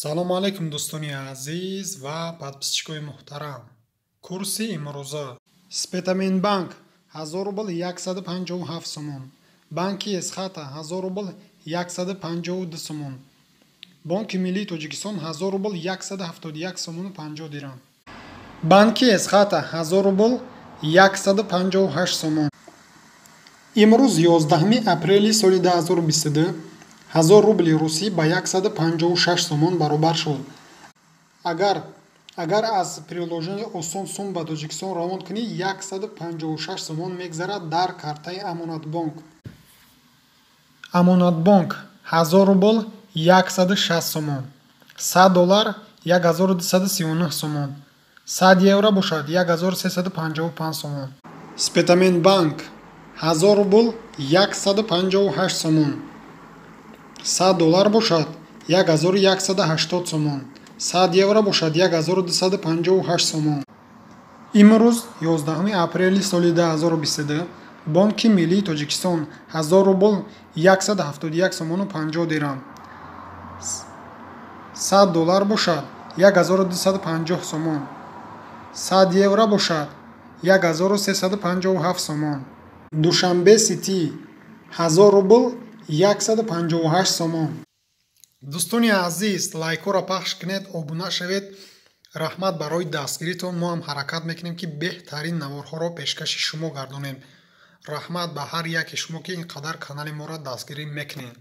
Салому алайкум, дӯстони азиз ва подписчикои муҳтарам. Курси имрӯза: Спитаменбанк, 1000 рубл 157 сомон, Банки Эсхата, 1000 рубл 152 сомон, Бонки Миллии Тоҷикистон, 1000 рубл 171 сомону 50 дирам, Банки Эсхата, 1000 рубл 158 сомон. Имрӯз, 11 апрели соли 2022, 1000 рубли русӣ ба 156 сомон баробар шуд. Агар аз приложение «Осон сум» ба Тоҷикистон равон кунӣ, 156 сомон мегзарад дар картаи Амонатбонк. Амонатбонк, 1000 рубл 160 сомон, 100 доллар 1239 сомон, 100 евро бошад 1355 сомон. Спитаменбанк, 1000 рубл 158 сомон, 100 доллар бошад 1180 сомон, 100 евро бошад 1258 сомон. Имрӯз, 11 апрели соли 2022, Бонки Миллии Тоҷикистон, 1000 рубл 171 сомону 50 дирам, 100 доллар бошад 1250 сомон, 100 евро бошад 1357 сомон. Душанбе Сити, 1000 рубл 158 сомон. Дӯстони азиз, лайкҳоро пахш кунед, обуна шавед. Раҳмат барои дастгиритон. Мо ҳам ҳаракат мекунем, ки беҳтарин наворҳоро пешкаши шумо гардонем. Раҳмат ба ҳар яке шумо, ки ин қадар канали моро дастгирӣ мекунед.